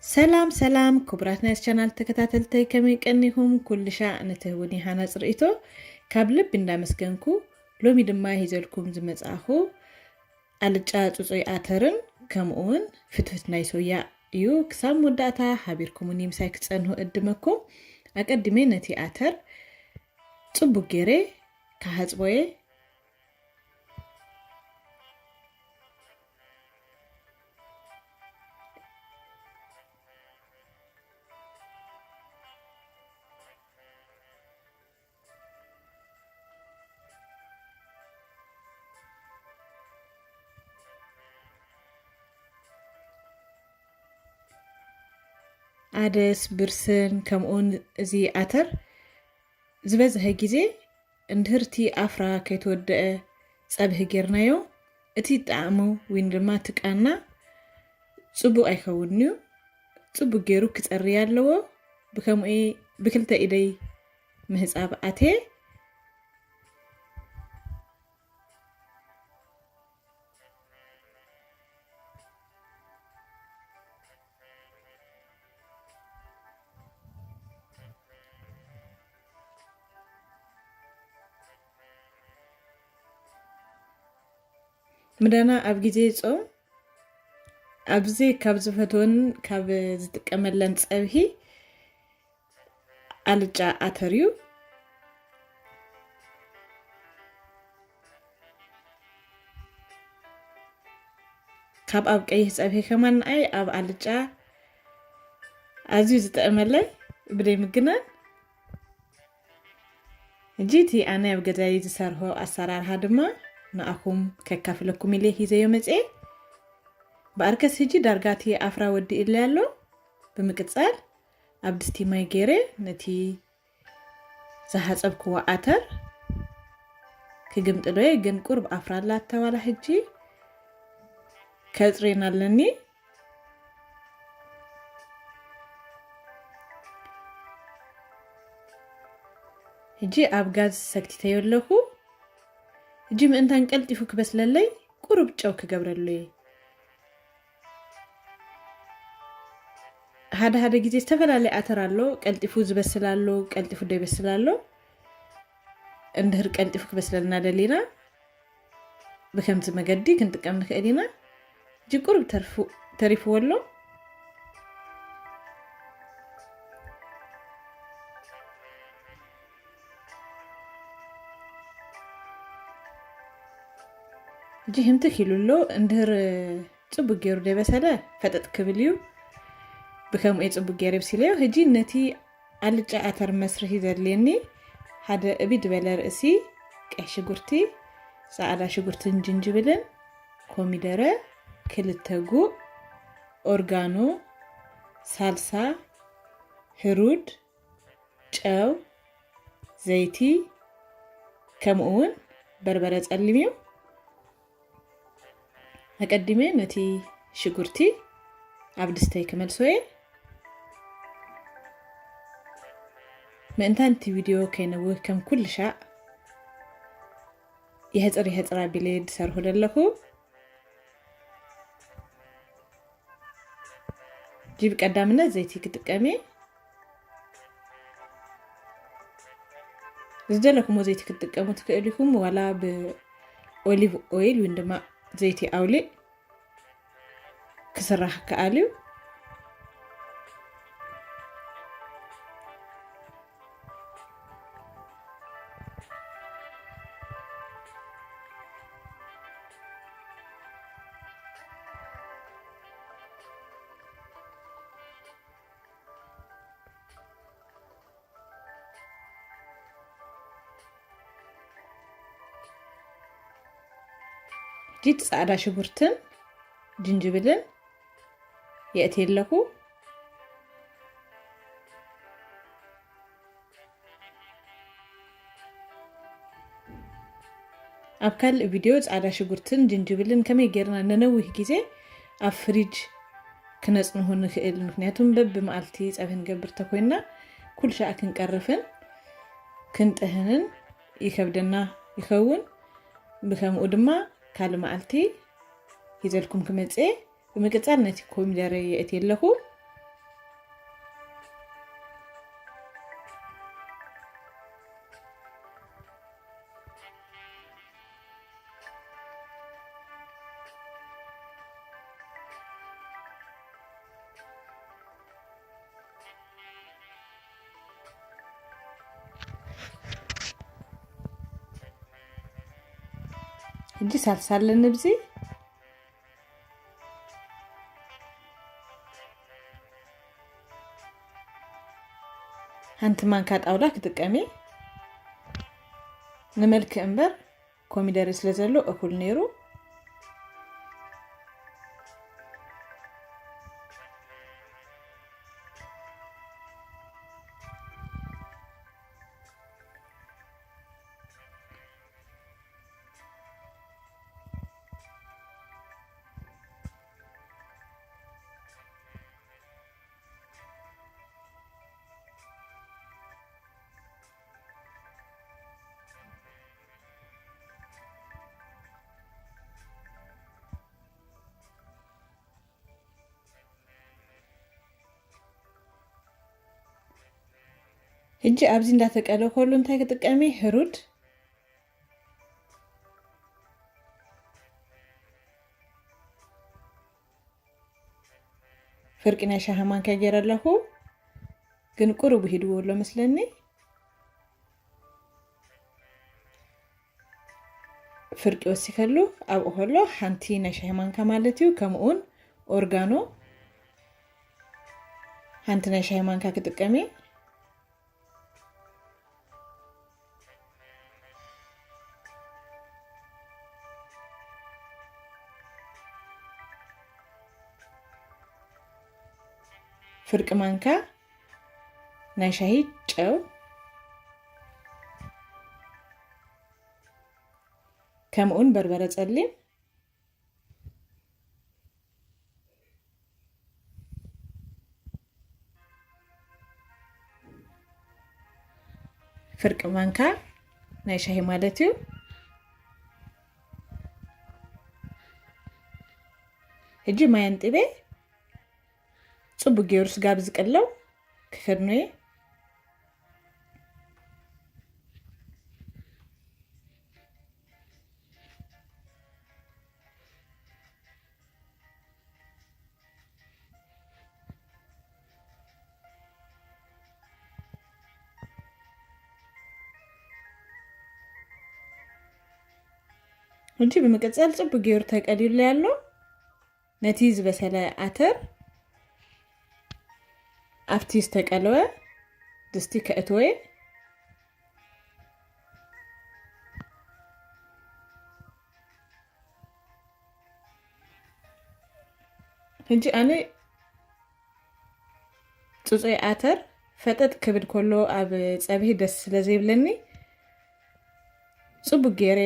ሰላም ሰላም ክቡራት ናይ ቻናል ተከታተልተይ፣ ከመይ ቀኒኹም? ኩሉ ሻዕ ንትህቡኒ ሃናጽ ርእይቶ ካብ ልቢ እንዳመስገንኩ፣ ሎሚ ድማ ሂዘልኩም ዝመጻእኹ ኣልጫ ጽጹይ ኣተርን ከምኡ እውን ፍትፍት ናይ ሶያ እዩ። ክሳብ መወዳእታ ሓቢርኩምኒ ምሳይ ክትጸንሑ እድመኩም። ኣቀዲመ ነቲ ኣተር ጽቡቅ ገይረ ክሓጽቦ እየ። ኣደስ፣ ብርስን፣ ከምኡውን እዚ ኣተር ዝበዝሐ ግዜ እንድህርቲ ኣፍራ ከይተወደአ ጸብሒ ጌርናዮ፣ እቲ ጣዕሙ ወይ ድማ እቲ ቃና ጽቡቕ ኣይከውንን እዩ። ጽቡቕ ገይሩ ክጸሪ ኣለዎ። ብከምኡ ብክልተ ኢደይ ምህጻብ ኣትየ። ምዳና ኣብ ግዜ ጾም ኣብዚ ካብ ዝፈትወን ካብ ዝጥቀመለን ጸብሒ ኣልጫ ኣተር እዩ። ካብ ኣብ ቀይሕ ጸብሒ ከማን ንኣይ ኣብ ኣልጫ ኣዝዩ ዝጥዕመለይ ብደይ ምግናን። ሕጂ እቲ ኣነ ኣብ ገዛይ ዝሰርሖ ኣሰራርሓ ድማ ንኣኹም ከካፍለኩም ኢለ ሒዘዮ መጽኤ። ብኣርከስ ሕጂ ዳርጋ እቲ ኣፍራ ወዲእለይ ኣሎ። ብምቅጻል ኣብ ድስቲ ማይ ገይረ ነቲ ዝሓጸብክዎ ኣተር ክግምጥሎ እየ፣ ግን ቁሩብ ኣፍራ ኣላታ ዋላ ሕጂ ከጽሬን ኣለኒ። ሕጂ ኣብ ጋዝ ሰክቲተዮ ኣለኹ። ሕጂ ምእንታን ቀልጢፉ ክበስለለይ ቁሩብ ጨው ክገብረሉ እየ። ሓደ ሓደ ግዜ ዝተፈላለየ ኣተር ኣሎ፣ ቀልጢፉ ዝበስል ኣሎ፣ ቀልጢፉ ዘይበስል ኣሎ። እንድህር ቀልጢፉ ክበስለልና ደሊና ብከምዚ መገዲ ክንጥቀም ንኽእል ኢና። ሕጂ ቁሩብ ተርፉ-፣ ተሪፍዎ ኣሎ። ሕጂ ህምትክ ኢሉ ኣሎ። እንድህር ጽቡቅ ገይሩ ደይበሰለ ፈጠጥ ክብል እዩ። ብከምኡ ጽቡቅ ገይረ ብሲለዮ። ሕጂ ነቲ ኣልጫ ኣተር መስርሒ ዘድልየኒ ሓደ እብድ ዝበለ ርእሲ ቀይ ሽጉርቲ፣ ጻዕዳ ሽጉርትን ጅንጅብልን፣ ኮሚደረ፣ ክልተ ጉዕ፣ ኦርጋኖ፣ ሳልሳ፣ ህሩድ፣ ጨው፣ ዘይቲ፣ ከምኡ እውን በርበረ ጸሊም እዩ። ኣቀዲመ ነቲ ሽጉርቲ ኣብ ድስተይ ክመልሶ እየ። ምእንታን እቲ ቪድዮ ከይነውህ ከም ኩሉ ሻዕ የሕጽር የሕጽር ኣቢለ ድሰርሑ ዘለኹ። ጂ ብቀዳምነት ዘይቲ ክጥቀም እየ። ዝደለኩሞ ዘይቲ ክትጥቀሙ ትኽእሉ ኢኹም፣ ዋላ ብኦሊቭ ኦይል ወይ ድማ ዘይቲ ኣውሊዕ ክስራሕ ከኣል እዩ። ጂት ጻዕዳ ሽጉርትን ጅንጅብልን የእትየ ኣለኹ። ኣብ ካልእ ቪድዮ ጻዕዳ ሽጉርትን ጅንጅብልን ከመይ ጌርና ነነዊህ ግዜ ኣብ ፍሪጅ ክነጽንሆ ንኽእል። ምኽንያቱም በብመዓልቲ ጸብሒ ንገብር ተኮይንና ኩሉ ሻዕ ክንቀርፍን ክንጥህንን ይከብደና ይኸውን። ብከምኡ ድማ ካልእ መዓልቲ ሒዘልኩም ክመጽእ እየ። ብምቅጻል ነቲ ኮሚደረ የእትየ ኣለኹ። ሕጂ ሳልሳ ኣለኒ ኣብዚ። ሓንቲ ማንካ ጣውላ ክጥቀም እየ። ንመልክዕ እምበር ኮሚደረ ስለ ዘሎ እኹል ነይሩ። ሕጂ ኣብዚ እንዳተቀለ ከሎ እንታይ ክጥቀም እየ? ህሩድ ፍርቂ ናይ ሻሂ ማንካ ገይረ ኣለኹ፣ ግን ቁሩብ ሂድዎ ኣሎ መስለኒ። ፍርቂ ወሲኸሉ ኣብኡ ከሎ ሓንቲ ናይ ሻሂ ማንካ ማለት እዩ። ከምኡውን ኦርጋኖ ሓንቲ ናይ ሻሂ ማንካ ክጥቀም እየ። ፍርቂ ማንካ ናይ ሻሂ ጨው፣ ከምኡውን በርበረ ጸሊም፣ ፍርቂ ማንካ ናይ ሻሂ ማለት እዩ። ሕጂ ማይ ኣንጢበ ጽቡቅ ገይሩ ስጋብ ዝቅለው ክከድኖ እየ። ሕጂ ብምቅጻል ጽቡቅ ገይሩ ተቀሊሉ ኣሎ። ነቲ ዝበሰለ ኣተር ኣብቲ ዝተቀለወ ድስቲ ከእትወ። ሕጂ ኣነ ጽጹይ ኣተር ፈጠጥ ክብል ከሎ ኣብ ጸብሒ ደስ ስለ ዘይብለኒ ጽቡቅ ገይረ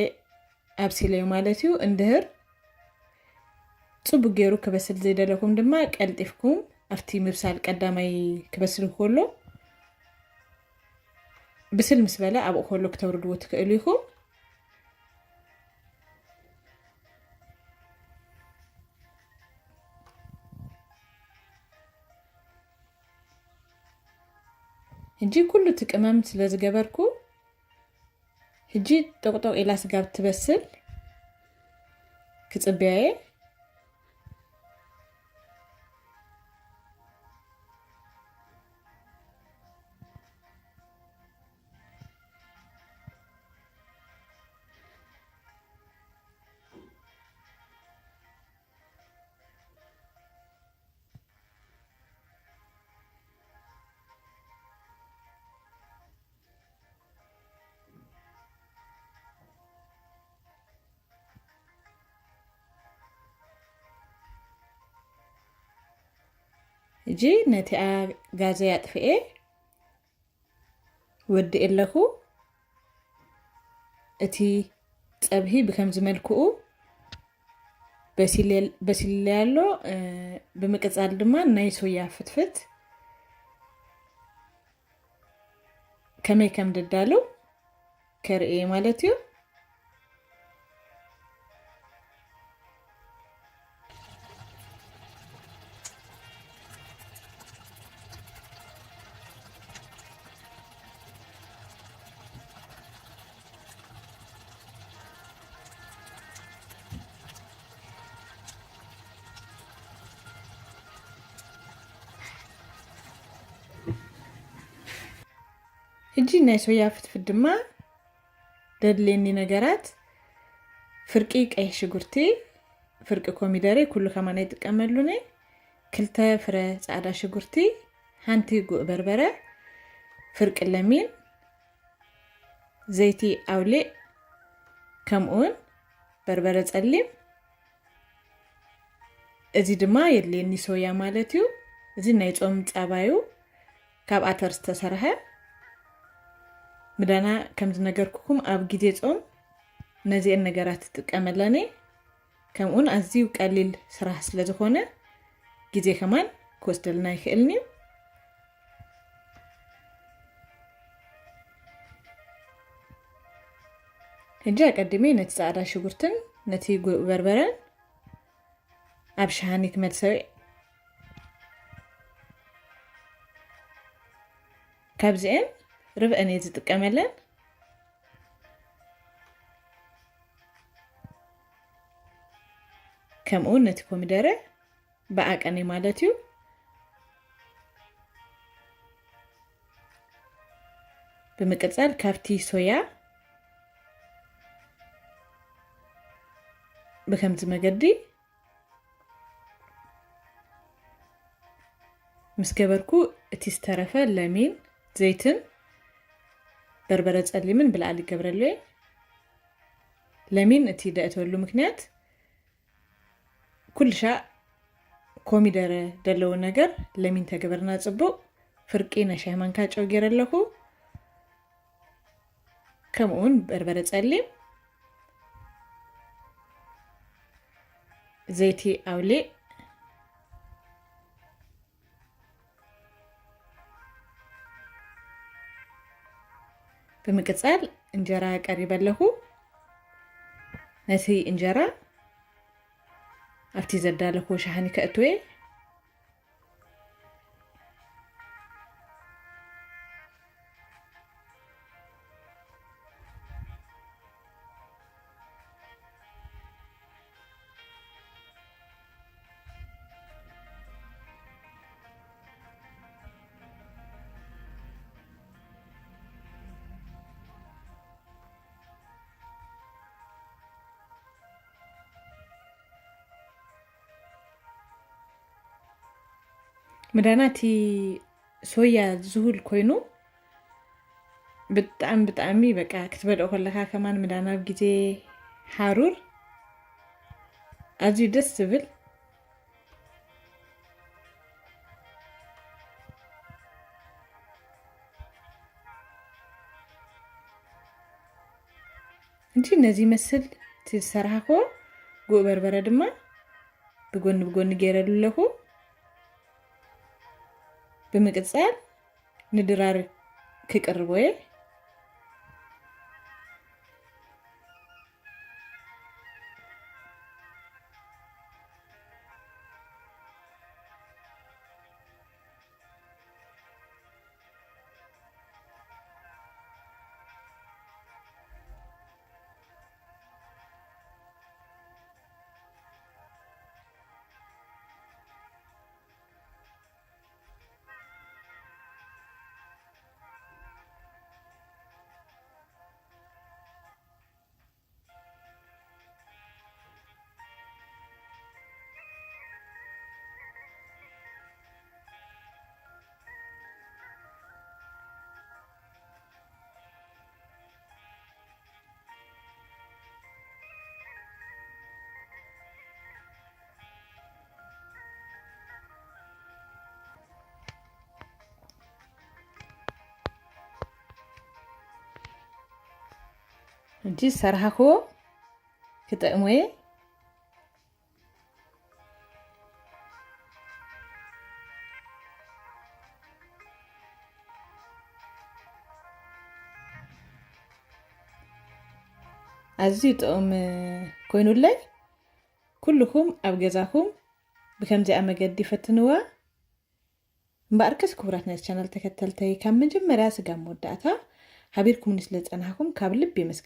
ኣብሲለዮ ማለት እዩ። እንድህር ጽቡቅ ገይሩ ክበስል ዘይደለኩም ድማ ቀልጢፍኩም ኣብቲ ምብሳል ቀዳማይ ክበስል ከሎ ብስል ምስ በለ ኣብኡ ከሎ ክተውርድዎ ትክእሉ ኢኹም። ሕጂ ኩሉ እቲ ቅመም ስለ ዝገበርኩ ሕጂ ጥቕጥቕ ኢላ ስጋብ ትበስል ክጽበያ እየ። ሕጂ ነቲኣ ጋዘይ ኣጥፍኤ ወዲኤ ኣለኹ። እቲ ጸብሒ ብከምዚ መልክኡ በሲለ-፣ በሲሉለይ ኣሎ። እ፣ ብምቅጻል ድማ ናይ ሶያ ፍትፍት ከመይ ከም ደዳሉ ከርኢ ማለት እዩ። ሕጂ ናይ ሶያ ፍትፍት ድማ ደድልየኒ ነገራት፣ ፍርቂ ቀይሕ ሽጉርቲ፣ ፍርቂ ኮሚደረ፣ ኩሉ ከማን ኣይጥቀመሉን እየ፣ ክልተ ፍረ ጻዕዳ ሽጉርቲ፣ ሓንቲ ጉዕ በርበረ፣ ፍርቂ ለሚን፣ ዘይቲ ኣውሊዕ፣ ከምኡውን በርበረ ጸሊም። እዚ ድማ የድልየኒ ሶያ ማለት እዩ። እዚ ናይ ጾም ጻባ እዩ፣ ካብ ኣተር ዝተሰርሐ። ምዳና ከም ዝነገርኩኹም ኣብ ግዜ ጾም ነዚአን ነገራት ትጥቀመለኒ። ከምኡን ኣዝዩ ቀሊል ስራሕ ስለ ዝኾነ ግዜ ከማን ክወስደልና ይኽእልን እዩ። ሕጂ ኣቀዲመ ነቲ ጻዕዳ ሽጉርትን ነቲ ጉዕ በርበረን ኣብ ሸሃኒ ክመልሰው እየ። ካብዚአን ርብአን እየ ዝጥቀመለን። ከምኡ ነቲ ኮሚደረ ብኣቀኒ ማለት እዩ። ብምቅጻል ካብቲ ሶያ ብከምዚ መገዲ ምስ ገበርኩ፣ እቲ ዝተረፈ ለሚን፣ ዘይትን በርበረ ጸሊምን ብላዕሊ ይገብረሉ እየ። ለሚን እቲ ደእተወሉ ምክንያት፣ ኩልሻ ኮሚደረ ዘለዎ ነገር ለሚን ተገበርና ጽቡቕ። ፍርቂ ናይ ሻሂ ማንካ ጨው ገይረ ኣለኹ። ከምኡውን በርበረ ጸሊም፣ ዘይቲ ኣውሊዕ፣ ብምቅጻል እንጀራ ቀሪበ ኣለኹ። ነቲ እንጀራ ኣብቲ ዘዳለኹዎ ሸሓኒ ከእትዎ እየ። ምዳና እቲ ሶያ ዝሁል ኮይኑ ብጣዕሚ ብጣዕሚ በቃ ክትበልኦ ከለኻ ከማን ምዳና ኣብ ግዜ ሓሩር ኣዝዩ ደስ ዝብል። እንጂ ነዚ ይመስል እቲ ዝሰራሕክዎ። ጉዕ በርበረ ድማ ብጎኒ ብጎኒ ገይረሉ ኣለኹ። ብምቅጻል ንድራር ክቅርቦ እየ። እንጂ ዝሰራሕክዎ ክጥዕሞ እየ። ኣዝዩ ጥዑም ኮይኑለይ። ኩልኹም ኣብ ገዛኹም ብከምዚኣ መገዲ ፈትንዋ። እምበኣርከስ ክቡራት ናይ ቻናል ተከተልተይ፣ ካብ መጀመርያ ስጋብ መወዳእታ ሓቢርኩምኒ ስለ ዝጸናሕኩም ካብ ልቢ የመስግን።